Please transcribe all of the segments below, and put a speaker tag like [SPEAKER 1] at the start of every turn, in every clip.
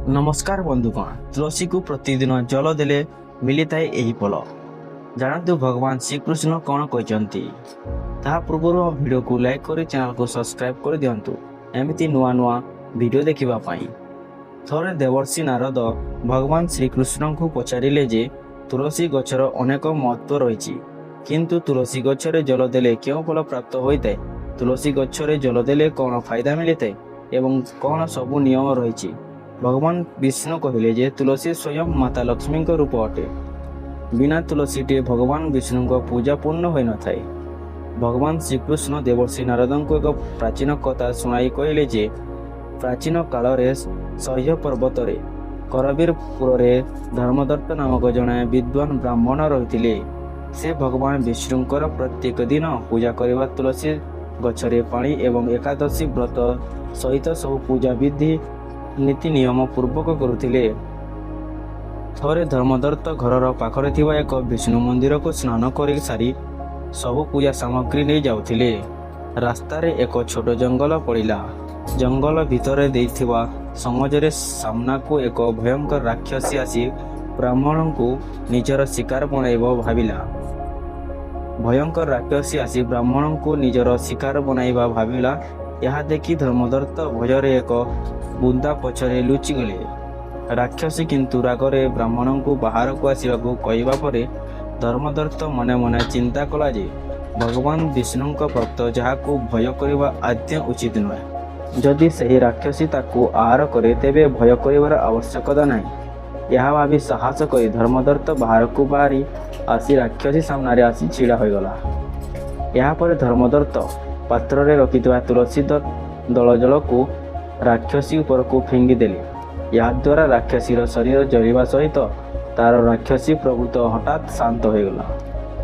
[SPEAKER 1] ନମସ୍କାର ବନ୍ଧୁଗଣ, ତୁଳସୀକୁ ପ୍ରତିଦିନ ଜଳ ଦେଲେ ମିଳିଥାଏ ଏହି ଫଳ। ଜାଣନ୍ତୁ ଭଗବାନ ଶ୍ରୀକୃଷ୍ଣ କ'ଣ କହିଛନ୍ତି। ତାହା ପୂର୍ବରୁ ଆମ ଭିଡ଼ିଓକୁ ଲାଇକ୍ କରି ଚ୍ୟାନେଲକୁ ସବସ୍କ୍ରାଇବ୍ କରିଦିଅନ୍ତୁ ଏମିତି ନୂଆ ନୂଆ ଭିଡ଼ିଓ ଦେଖିବା ପାଇଁ। ଥରେ ଦେବର୍ଷି ନାରଦ ଭଗବାନ ଶ୍ରୀକୃଷ୍ଣଙ୍କୁ ପଚାରିଲେ ଯେ ତୁଳସୀ ଗଛର ଅନେକ ମହତ୍ଵ ରହିଛି, କିନ୍ତୁ ତୁଳସୀ ଗଛରେ ଜଳ ଦେଲେ କେଉଁ ଫଳ ପ୍ରାପ୍ତ ହୋଇଥାଏ? ତୁଳସୀ ଗଛରେ ଜଳ ଦେଲେ କ'ଣ ଫାଇଦା ମିଳିଥାଏ ଏବଂ କ'ଣ ସବୁ ନିୟମ ରହିଛି? ଭଗବାନ ବିଷ୍ଣୁ କହିଲେ ଯେ ତୁଳସୀ ସ୍ୱୟଂ ମାତା ଲକ୍ଷ୍ମୀଙ୍କ ରୂପ ଅଟେ। ବିନା ତୁଳସୀଟିଏ ଭଗବାନ ବିଷ୍ଣୁଙ୍କ ପୂଜା ପୂର୍ଣ୍ଣ ହୋଇନଥାଏ। ଭଗବାନ ଶ୍ରୀକୃଷ୍ଣ ଦେବର୍ଷି ନାରଦଙ୍କୁ ଏକ ପ୍ରାଚୀନ କଥା ଶୁଣାଇ କହିଲେ ଯେ ପ୍ରାଚୀନ କାଳରେ ସହ୍ୟ ପର୍ବତରେ କରବୀରପୁରରେ ଧର୍ମଦତ୍ତ ନାମକ ଜଣେ ବିଦ୍ୱାନ ବ୍ରାହ୍ମଣ ରହିଥିଲେ। ସେ ଭଗବାନ ବିଷ୍ଣୁଙ୍କର ପ୍ରତ୍ୟେକ ଦିନ ପୂଜା କରିବା, ତୁଳସୀ ଗଛରେ ପାଣି ଏବଂ ଏକାଦଶୀ ବ୍ରତ ସହିତ ସବୁ ପୂଜା ବିଧି ନୀତି ନିୟମ ପୂର୍ବକ କରୁଥିଲେ। ଥରେ ଧର୍ମଦତ୍ତ ଘରର ପାଖରେ ଥିବା ଏକ ବିଷ୍ଣୁ ମନ୍ଦିରକୁ ସ୍ନାନ କରି ସାରି ସବୁ ପୂଜା ସାମଗ୍ରୀ ନେଇ ଯାଉଥିଲେ। ରାସ୍ତାରେ ଏକ ଛୋଟ ଜଙ୍ଗଲ ପଡ଼ିଲା। ଜଙ୍ଗଲ ଭିତରେ ଦେଇଥିବା ସମାଜରେ ସାମ୍ନାକୁ ଏକ ଭୟଙ୍କର ରାକ୍ଷସୀ ଆସି ବ୍ରାହ୍ମଣଙ୍କୁ ନିଜର ଶିକାର ବନାଇବ ଭାବିଲା। ଭୟଙ୍କର ରାକ୍ଷସୀ ଆସି ବ୍ରାହ୍ମଣଙ୍କୁ ନିଜର ଶିକାର ବନାଇବା ଭାବିଲା। ଏହା ଦେଖି ଧର୍ମଦତ୍ତ ଭୟରେ ଏକ ବୁଦା ପଛରେ ଲୁଚିଗଲେ। ରାକ୍ଷସୀ କିନ୍ତୁ ରାଗରେ ବ୍ରାହ୍ମଣଙ୍କୁ ବାହାରକୁ ଆସିବାକୁ କହିବା ପରେ ଧର୍ମଦତ୍ତ ମନେ ମନେ ଚିନ୍ତା କଲା ଯେ ଭଗବାନ ବିଷ୍ଣୁଙ୍କ ଭକ୍ତ, ଯାହାକୁ ଭୟ କରିବା ଆଦୌ ଉଚିତ ନୁହେଁ। ଯଦି ସେହି ରାକ୍ଷସୀ ତାକୁ ଆହାର କରେ, ତେବେ ଭୟ କରିବାର ଆବଶ୍ୟକତା ନାହିଁ। ଏହା ଭାବି ସାହସ କରି ଧର୍ମଦତ୍ତ ବାହାରକୁ ବାହାରି ଆସି ରାକ୍ଷସୀ ସାମ୍ନାରେ ଆସି ଛିଡ଼ା ହୋଇଗଲା। ଏହାପରେ ଧର୍ମଦତ୍ତ ପାତ୍ରରେ ରଖିଥିବା ତୁଳସୀ ଦଳ ଜଳକୁ ରାକ୍ଷସୀ ଉପରକୁ ଫିଙ୍ଗିଦେଲେ। ଏହାଦ୍ୱାରା ରାକ୍ଷସୀର ଶରୀର ଜଳିବା ସହିତ ତାର ରାକ୍ଷସୀ ପ୍ରବୃତ୍ତି ହଠାତ୍ ଶାନ୍ତ ହୋଇଗଲା।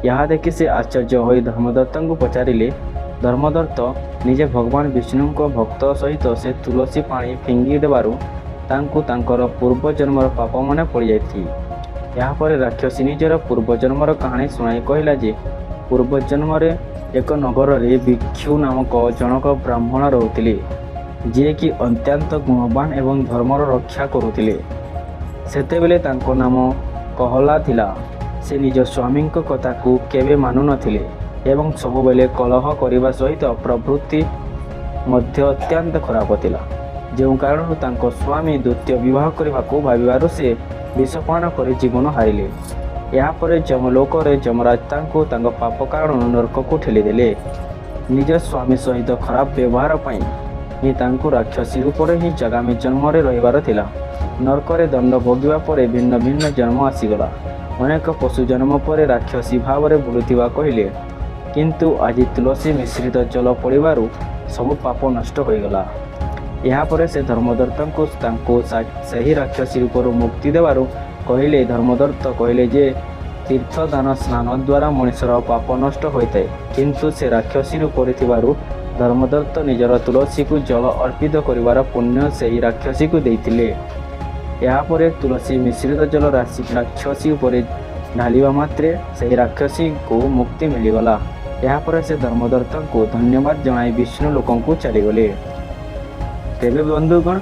[SPEAKER 1] ଏହା ଦେଖି ସେ ଆଶ୍ଚର୍ଯ୍ୟ ହୋଇ ଧର୍ମଦତ୍ତଙ୍କୁ ପଚାରିଲେ। ଧର୍ମଦତ୍ତ ନିଜେ ଭଗବାନ ବିଷ୍ଣୁଙ୍କ ଭକ୍ତ ସହିତ ସେ ତୁଳସୀ ପାଣି ଫିଙ୍ଗି ଦେବାରୁ ତାଙ୍କୁ ତାଙ୍କର ପୂର୍ବ ଜନ୍ମର ପାପ ମନେ ପଡ଼ିଯାଇଛି। ଏହାପରେ ରାକ୍ଷସୀ ନିଜର ପୂର୍ବ ଜନ୍ମର କାହାଣୀ ଶୁଣାଇ କହିଲା ଯେ ପୂର୍ବ ଜନ୍ମରେ ଏକ ନଗରରେ ଭିକ୍ଷୁ ନାମକ ଜଣକ ବ୍ରାହ୍ମଣ ରହୁଥିଲେ, ଯିଏକି ଅତ୍ୟନ୍ତ ଗୁଣବାନ ଏବଂ ଧର୍ମର ରକ୍ଷା କରୁଥିଲେ। ସେତେବେଳେ ତାଙ୍କ ନାମ କହଲା ଥିଲା। ସେ ନିଜ ସ୍ୱାମୀଙ୍କ କଥାକୁ କେବେ ମାନୁନଥିଲେ ଏବଂ ସବୁବେଳେ କଳହ କରିବା ସହିତ ପ୍ରବୃତ୍ତି ମଧ୍ୟ ଅତ୍ୟନ୍ତ ଖରାପ ଥିଲା, ଯେଉଁ କାରଣରୁ ତାଙ୍କ ସ୍ୱାମୀ ଦ୍ୱିତୀୟ ବିବାହ କରିବାକୁ ଭାବିବାରୁ ସେ ବିଷପାନ କରି ଜୀବନ ହାରିଲେ। ଏହାପରେ ଯମଲୋକରେ ଯମରାଜ ତାଙ୍କୁ ତାଙ୍କ ପାପ କାରଣରୁ ନର୍କକୁ ଠେଲିଦେଲେ। ନିଜ ସ୍ୱାମୀ ସହିତ ଖରାପ ବ୍ୟବହାର ପାଇଁ ହିଁ ତାଙ୍କୁ ରାକ୍ଷସୀ ରୂପରେ ହିଁ ଆଗାମୀ ଜନ୍ମରେ ରହିବାର ଥିଲା। ନର୍କରେ ଦଣ୍ଡ ଭୋଗିବା ପରେ ଭିନ୍ନ ଭିନ୍ନ ଜନ୍ମ ଆସିଗଲା। ଅନେକ ପଶୁ ଜନ୍ମ ପରେ ରାକ୍ଷସୀ ଭାବରେ ବୁଲୁଥିବା କହିଲେ। କିନ୍ତୁ ଆଜି ତୁଳସୀ ମିଶ୍ରିତ ଜଳ ପଡ଼ିବାରୁ ସବୁ ପାପ ନଷ୍ଟ ହୋଇଗଲା। ଏହାପରେ ସେ ଧର୍ମଦତ୍ତଙ୍କୁ ତାଙ୍କୁ ସେହି ରାକ୍ଷସୀ ରୂପରୁ ମୁକ୍ତି ଦେବାରୁ କହିଲେ। ଧର୍ମଦତ୍ତ କହିଲେ ଯେ ତୀର୍ଥଦାନ ସ୍ନାନ ଦ୍ୱାରା ମଣିଷର ପାପ ନଷ୍ଟ ହୋଇଥାଏ, କିନ୍ତୁ ସେ ରାକ୍ଷସୀ ରୂପରେ ଥିବାରୁ ଧର୍ମଦତ୍ତ ନିଜର ତୁଳସୀକୁ ଜଳ ଅର୍ପିତ କରିବାର ପୁଣ୍ୟ ସେହି ରାକ୍ଷସୀକୁ ଦେଇଥିଲେ। ଏହାପରେ ତୁଳସୀ ମିଶ୍ରିତ ଜଳ ରାକ୍ଷସୀ ଉପରେ ଢାଳିବା ମାତ୍ରେ ସେହି ରାକ୍ଷସୀକୁ ମୁକ୍ତି ମିଳିଗଲା। ଏହାପରେ ସେ ଧର୍ମଦତ୍ତଙ୍କୁ ଧନ୍ୟବାଦ ଜଣାଇ ବିଷ୍ଣୁ ଲୋକକୁ ଚାଲିଗଲେ। ତେବେ ବନ୍ଧୁଗଣ,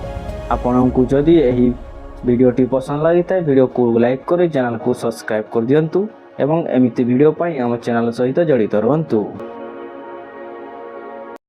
[SPEAKER 1] ଆପଣଙ୍କୁ ଯଦି ଏହି ଭିଡ଼ିଓଟି ପସନ୍ଦ ଲାଗିଥାଏ, ଭିଡ଼ିଓକୁ ଲାଇକ୍ କରି ଚ୍ୟାନେଲକୁ ସବସ୍କ୍ରାଇବ୍ କରିଦିଅନ୍ତୁ ଏବଂ ଏମିତି ଭିଡ଼ିଓ ପାଇଁ ଆମ ଚ୍ୟାନେଲ ସହିତ ଜଡ଼ିତ ରୁହନ୍ତୁ।